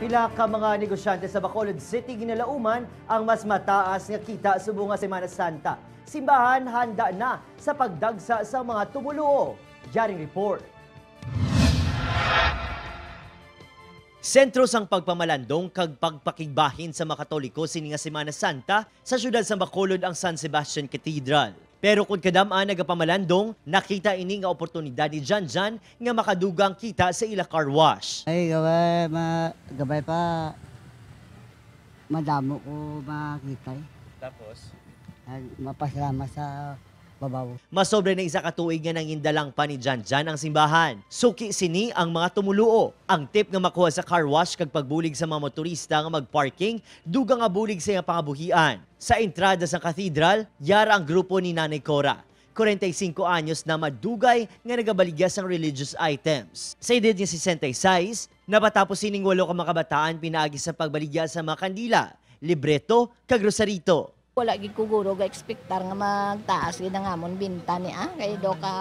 Pila ka mga negosyante sa Bacolod City ginalauman ang mas mataas nga kita subong nga Semana Santa. Simbahan handa na sa pagdagsa sa mga tumuluo. Yaring report. Sentro sang pagpamalandong kag pagpakigbahin sa mga Katoliko sini nga Semana Santa sa syudad sa Bacolod ang San Sebastian Cathedral. Pero kung kadam-an nagapamalandong, nakita ini nga oportunidad ni Jan Jan nga makadugang kita sa ila car wash. Ay, gabay, ma, gabay pa, madamo ko makita eh. Tapos? Ay, mapasalamat sa babaw. Masobre na isa ka tuig nga nangindalang pa ni Jan Jan ang simbahan. Suki sini ang mga tumuluo. Ang tip nga makuha sa car wash kag pagbulig sa mga motorista nga magparking, dugang nga bulig sa iyang pangabuhian. Sa entrada sa cathedral, yara ang grupo ni Nanay Cora. 45 anyos na madugay nga nagabaligya sang religious items. Sa edad niya 66, napatapos sining walo ka mga kabataan pinaagi sa pagbaligya sa mga kandila, libreto kag rosarito. Wala gid ko guro ga ekspektar nga magtaas gid ang amon binta ni ah kay do ka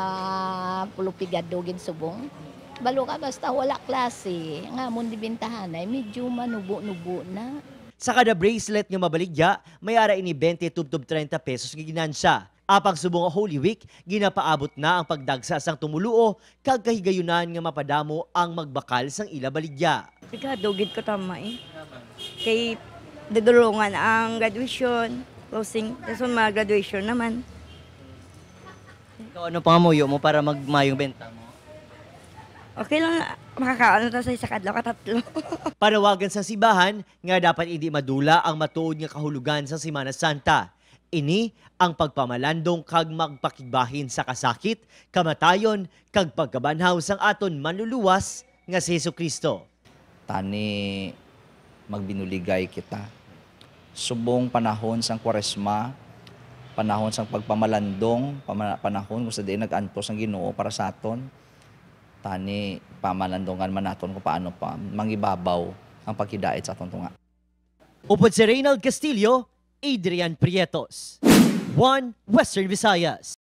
pulupigad do gid subong. Balo ka basta wala klase ang amon di bintahan ay medyo manubo-nubo na. Sa kada bracelet nga mabaligya, may ara ini 20 tubtob 30 pesos nga ginansya. Apang subong nga Holy Week, ginapaabot na ang pagdagsa sang tumuluo kag kahigayunan nga mapadamo ang magbakal sang ila baligya. Sigado, gid ko tama eh. Kay dudulungan ang graduation, closing, tapos mga graduation naman. Ikaw, ano pangamuyo mo para magmayong benta mo? Okay lang, makakaano ta sa isa kadlaw katatlo. Panawagan sa simbahan nga dapat hindi madula ang matuod nga kahulugan sa Semana Santa. Ini ang pagpamalandong kag magpakigbahin sa kasakit, kamatayon, kag pagkabanhaw sang aton manluluwas nga si Hesus Kristo. Tani magbinuligay kita. Subong panahon sang Kwaresma, panahon sang pagpamalandong, panahon kung sa diin nag-antos ang Ginoo para sa aton. Tani pamalandongan man naton kung paano pa mangibabaw ang pagkidait sa aton tunga. Upod si Reynald Castillo, Adrian Prietos. One Western Visayas.